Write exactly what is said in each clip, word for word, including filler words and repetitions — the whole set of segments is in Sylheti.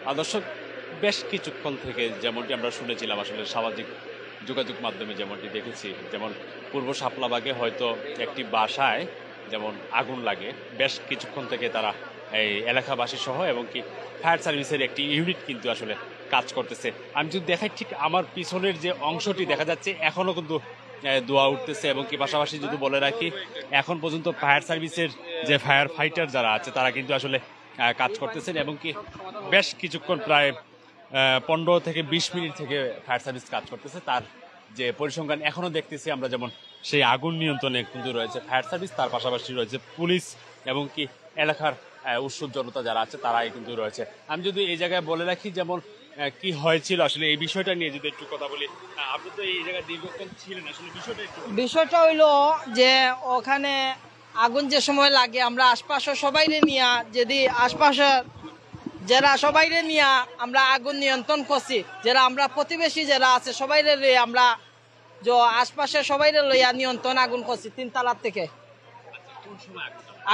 আর দর্শক, বেশ কিছুক্ষণ থেকে যেমনটি আমরা শুনেছিলাম, আসলে সামাজিক যোগাযোগ মাধ্যমে যেমনটি দেখেছি, যেমন পূর্ব শাপলাবাগে হয়তো একটি বাসায় যেমন আগুন লাগে, বেশ কিছুক্ষণ থেকে তারা এই এলাকাবাসী সহ এবং কি ফায়ার সার্ভিসের একটি ইউনিট কিন্তু আসলে কাজ করতেছে। আমি যদি দেখাই, ঠিক আমার পিছনের যে অংশটি দেখা যাচ্ছে, এখনো কিন্তু আহ, ধোঁয়া উঠতেছে। এবং কি পাশাপাশি যদি বলে রাখি, এখন পর্যন্ত ফায়ার সার্ভিসের যে ফায়ার ফাইটার যারা আছে, তারা কিন্তু আসলে আহ, কাজ করতেছেন এবং কি বেশ কিছুক্ষণ, প্রায় আহ, পনেরো থেকে বিশ মিনিট থেকে ফায়ার সার্ভিস কাজ করতেছে। তার যে পরিসংখ্যান এখনো দেখতেছি আমরা, যেমন সেই আগুন নিয়ন্ত্রণে কিন্তু রয়েছে ফায়ার সার্ভিস, তার পাশাপাশি রয়েছে পুলিশ এবং কি এলাকার আহ, উৎসুক জনতা যারা আছে, তারাই কিন্তু রয়েছে। আমি যদি এই জায়গায় বলে রাখি, যেমন আহ, কি হয়েছিল আসলে, এই বিষয়টা নিয়ে যদি একটু কথা বলি। আহ, আপনি তো এই জায়গায় দীর্ঘক্ষণ ছিলেন, আসলে বিষয়টা একটু বলুন। বিষয়টা হইলো যে ওখানে আগুন যে সময় লাগে, আমরা আশপাশে সবাইরে নিয়া, যদি আশপাশে যারা সবাইরে নিয়া আমরা আগুন নিয়ন্ত্রণ করছি, যারা আমরা প্রতিবেশী যারা আছে সবাইরে লইয়া আমরা যে আশপাশে সবাইরে লইয়া নিয়ন্ত্রণ আগুন করছি তিন তালার থেকে।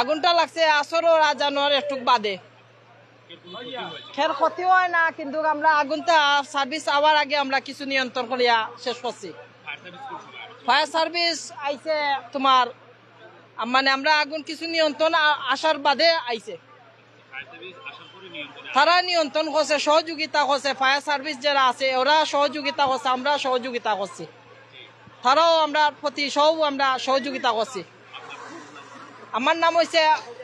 আগুনটা লাগছে আসরর আজানর একটু বাদে। কেউ ক্ষতি হয় না, কিন্তু আমরা আগুনটা সার্ভিস আওয়ার আগে আমরা কিছু নিয়ন্ত্রণ করিয়া শেষ করছি। ফায়ার সার্ভিস আইছে তোমার, আ, মানে আমরা আগুন কিছু নিয়ন্ত্রণ আ-, আসার বাদে আইছে। তারা নিয়ন্ত্রণ করছে, সহযোগিতা করছে, ফায়ার সার্ভিস যারা আছে ওরা সহযোগিতা করছে, আমরা সহযোগিতা করছি, তারাও আমরা প্রতি সহ আমরা সহযোগিতা করছি। আমার নাম হইছে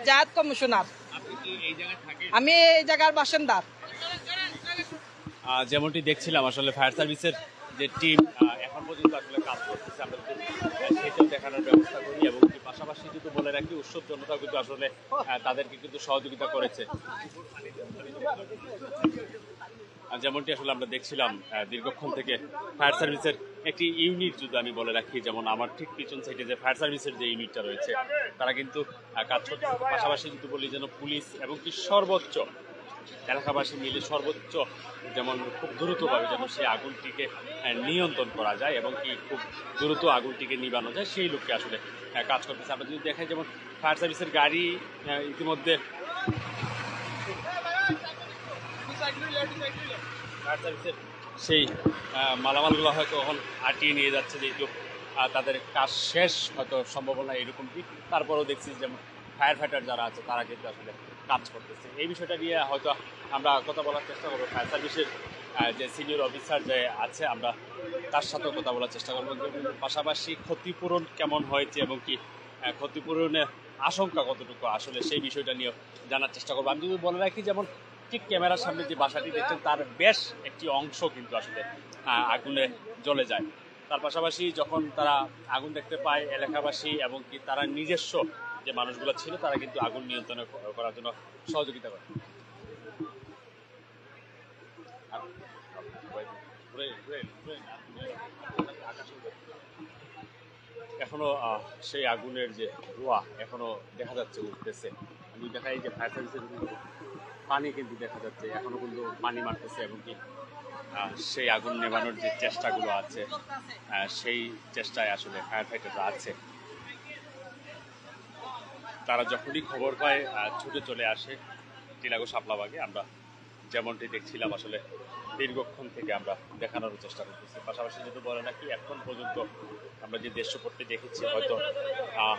জায়েদ কমিশনার। আমি এই জায়গার বাসিন্দা। আহ, যেমনটি দেখছিলাম, আসলে ফায়ার সার্ভিসের যে টিম এখন পর্যন্ত আসলে কাজ করতেছে, আমরা যদি আহ, সেটাও দেখানোর ব্যবস্থা করি। এবং কি পাশাপাশি যদি বলে রাখি, উৎসুক জনতাও কিন্তু আসলে আহ, তাদেরকে কিন্তু সহযোগিতা করেছে। আর যেমনটি আসলে আমরা দেখছিলাম, আহ, দীর্ঘক্ষণ থেকে ফায়ার সার্ভিসের একটি ইউনিট যদি আমি বলে রাখি, যেমন আমার ঠিক পিছন সাইডে যে ফায়ার সার্ভিসের যে ইউনিটটা রয়েছে, তারা কিন্তু আহ, কাজ করছে। পাশাপাশি যদি বলি, যেন পুলিশ এবং কি সর্বোচ্চ এলাকাবাসী মিলে সর্বোচ্চ যেমন খুব দ্রুতভাবে যেন সেই আগুনটিকে আহ, নিয়ন্ত্রণ করা যায় এবং কি খুব দ্রুত আগুনটিকে নিবানো যায়, সেই লক্ষ্যে আসলে আহ, কাজ করতেছে। আমরা যদি দেখাই, যেমন ফায়ার সার্ভিসের গাড়ি আহ, ইতিমধ্যে ফায়ার সার্ভিসের সেই আহ, মালামালগুলো হয়তো এখন আটিয়ে নিয়ে যাচ্ছে, যেহেতু আহ, তাদের কাজ শেষ, হয়তো সম্ভাবনা এরকম কি। তারপরেও দেখছি যে ফায়ার ফাইটার যারা আছে, তারা কিন্তু আসলে কাজ করতেছে। এই বিষয়টা নিয়ে হয়তো আমরা কথা বলার চেষ্টা করবো ফায়ার সার্ভিসের আহ, যে সিনিয়র অফিসার যে আছে, আমরা তার সাথেও কথা বলার চেষ্টা করবো। কিন্তু পাশাপাশি ক্ষতিপূরণ কেমন হয়েছে এবং কি আহ, ক্ষতিপূরণের আশঙ্কা কতটুকু, আসলে সেই বিষয়টা নিয়ে জানার চেষ্টা করবো। আমি যদি বলে রাখি, যেমন ঠিক ক্যামেরার সামনে যে বাসাটি দেখছেন, তার বেশ একটি অংশ কিন্তু আসলে আহ, আগুনে জ্বলে যায়। তার পাশাপাশি যখন তারা আগুন দেখতে পায়, এলাকাবাসী এবং কি তারা নিজস্ব যে মানুষগুলো ছিল, তারা কিন্তু আগুন নিয়ন্ত্রণ করার জন্য সহযোগিতা করে। এখনো আহ, সেই আগুনের যে ধোঁয়া এখনো দেখা যাচ্ছে উঠতেছে। আমি দেখাই যে ফায়ার সার্ভিসের পানি কিন্তু দেখা যাচ্ছে, এখনো কিন্তু পানি মারতেছে এবং কি আহ, সেই আগুন নেভানোর যে চেষ্টাগুলো আছে, আহ, সেই চেষ্টায় আসলে ফায়ার ফাইটাররা আছে। তারা যখনই খবর পায়, আহ, ছুটে চলে আসে টিলাগো শাপলাবাগে। আমরা যেমনটি দেখছিলাম, আসলে দীর্ঘক্ষণ থেকে আমরা দেখানোর চেষ্টা করতেছি। পাশাপাশি যদি বলে রাখি, এখন পর্যন্ত আমরা যে দৃশ্যপটটি দেখেছি, হয়তো আহ,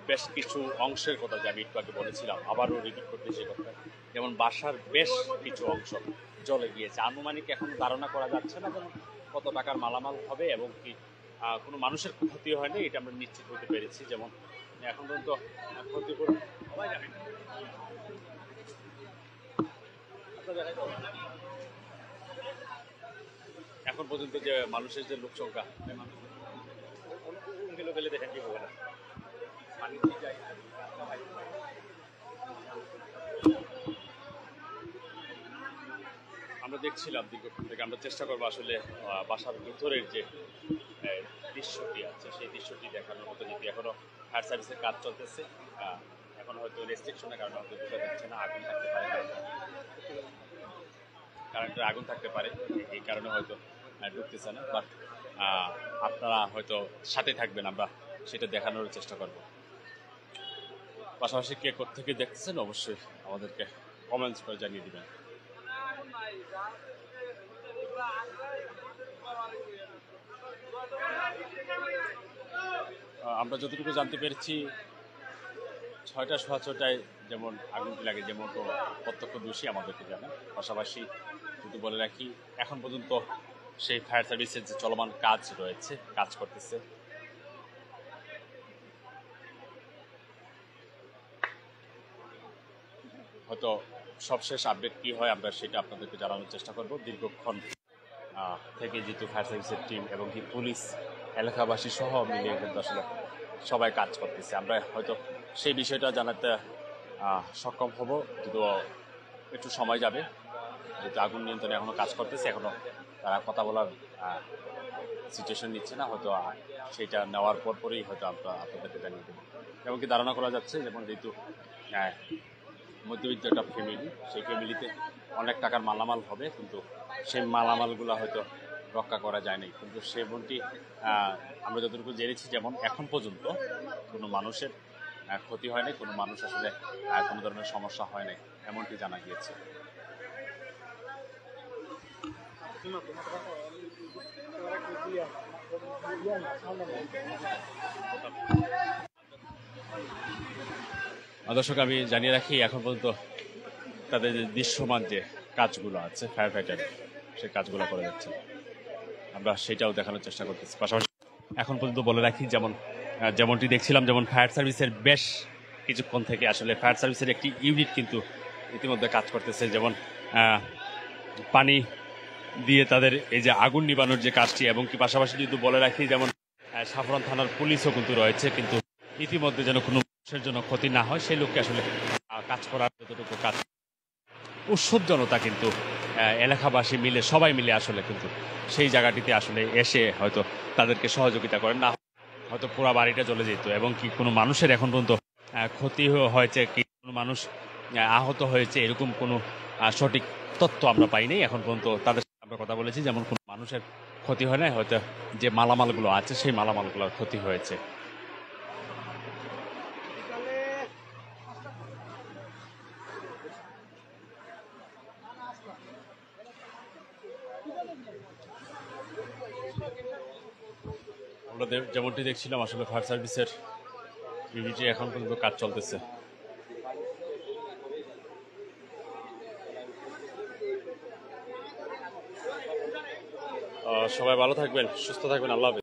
বেশ কিছু অংশের কথা যে আমি একটু আগে বলেছিলাম, আবারও রিপিট করতেছি কথা, যেমন বাসার বেশ কিছু অংশ জ্বলে গিয়েছে। আনুমানিক এখন ধারণা করা যাচ্ছে না যেমন কত টাকার মালামাল হবে এবং কি আহ, কোনো মানুষের ক্ষতি হয়নি, এটা আমরা নিশ্চিত হতে পেরেছি। যেমন এখন পর্যন্ত ক্ষতিপূরণ এখন পর্যন্ত যে মানুষের যে লোক সংখ্যা, গেলে দেখেন কি হবে না। আমরা দেখছিলাম দীর্ঘক্ষণ থেকে, আমরা চেষ্টা করবো আসলে আহ, বাসার ভিতরের যে আহ, দৃশ্যটি আছে, সেই দৃশ্যটি দেখানোর মতো। যদি এখনো ফায়ার সার্ভিসের কাজ চলতেছে, আহ, এখন হয়তো রেস্ট্রিকশনের কারণে হয়তো ঢুকা যাচ্ছে না, আগুন থাকতে পারে, কারেন্টের আগুন থাকতে পারে, এই কারণে হয়তো আহ, ঢুকতেছে না। বাট আপনারা হয়তো সাথে থাকবেন, আমরা সেটা দেখানোর চেষ্টা করব। পাশাপাশি কে কোত্থেকে দেখতেছেন অবশ্যই আমাদেরকে কমেন্টস করে জানিয়ে দিবেন। আহ, আমরা যতটুকু জানতে পেরেছি, ছয়টা, সোয়া ছয়টায় যেমন আগুনটি লাগে, যেমন তো প্রত্যক্ষদর্শী আমাদেরকে জানান। পাশাপাশি যদি বলে রাখি, এখন পর্যন্ত সেই ফায়ার সার্ভিসের যে চলমান কাজ রয়েছে, কাজ করতেছে। হয়তো সবশেষ আপডেট কী হয়, আমরা সেটা আপনাদেরকে জানানোর চেষ্টা করব। দীর্ঘক্ষণ আহ, থেকে যেহেতু ফায়ার সার্ভিসের টিম এবং কি পুলিশ, এলাকাবাসী সহ মিলিয়ে কিন্তু আসলে সবাই কাজ করতেছে। আমরা হয়তো সেই বিষয়টা জানাতে আহ, সক্ষম হব, যদিও একটু সময় যাবে, যেহেতু আগুন নিয়ন্ত্রণে এখনও কাজ করতেছে, এখনও তারা কথা বলার সিচুয়েশন নিচ্ছে না। হয়তো আহ, সেটা নেওয়ার পর পরই হয়তো আমরা আপনাদেরকে জানিয়ে দেবো। এবং কি ধারণা করা যাচ্ছে, যেমন যেহেতু আহ, মধ্যবিত্ত একটা ফ্যামিলি, সেই ফ্যামিলিতে অনেক টাকার মালামাল হবে, কিন্তু সেই মালামালগুলো হয়তো রক্ষা করা যায় নাই। কিন্তু সে বোনটি, আহ, আমরা যতটুকু জেনেছি, যেমন এখন পর্যন্ত কোনো মানুষের আহ, ক্ষতি হয় নাই, কোনো মানুষ আসলে আহ, কোনো ধরনের সমস্যা হয় নাই, এমনটি জানা গিয়েছে। আহ, দর্শক, আমি জানিয়ে রাখি, এখন পর্যন্ত তাদের যে দৃশ্যমান যে কাজগুলো আছে, ফায়ার ফাইটার, সেই কাজগুলো করে যাচ্ছে, আমরা সেটাও দেখানোর চেষ্টা করতেছি। পাশাপাশি এখন পর্যন্ত বলে রাখি, যেমন আহ, যেমনটি দেখছিলাম, যেমন ফায়ার সার্ভিসের বেশ কিছুক্ষণ থেকে আসলে ফায়ার সার্ভিসের একটি ইউনিট কিন্তু ইতিমধ্যে কাজ করতেছে, যেমন আহ, পানি দিয়ে তাদের এই যে আগুন নিবানোর যে কাজটি, এবং কি পাশাপাশি যদি বলে রাখি, যেমন আহ, সাফরান থানার পুলিশও কিন্তু রয়েছে, কিন্তু ইতিমধ্যে যেন কোনো মানুষের জন্য ক্ষতি না হয়, সেই লক্ষ্যে আসলে আহ, কাজ করার যতটুকু কাজ উৎসুক জনতা কিন্তু আহ, এলাকাবাসী মিলে, সবাই মিলে আসলে কিন্তু সেই জায়গাটিতে আসলে এসে হয়তো তাদেরকে সহযোগিতা করেন, না হয়তো পুরা বাড়িটা জ্বলে যেত। এবং কি কোনো মানুষের এখন পর্যন্ত আহ, ক্ষতি হ- হয়েছে কি, কোনো মানুষ আহ, আহত হয়েছে, এরকম কোনো আহ, সঠিক তথ্য আমরা পাইনি এখন পর্যন্ত। তাদের সাথে আমরা কথা বলেছি, যেমন কোনো মানুষের ক্ষতি হয় না, হয়তো যে মালামালগুলো আছে সেই মালামালগুলোর ক্ষতি হয়েছে। আমরা দে- যেমনটি দেখছিলাম, আসলে ফায়ার সার্ভিসের ইউনিটে এখন পর্যন্ত কাজ চলতেছে। আহ, সবাই ভালো থাকবেন, সুস্থ থাকবেন, আল্লাহ হাফেজ।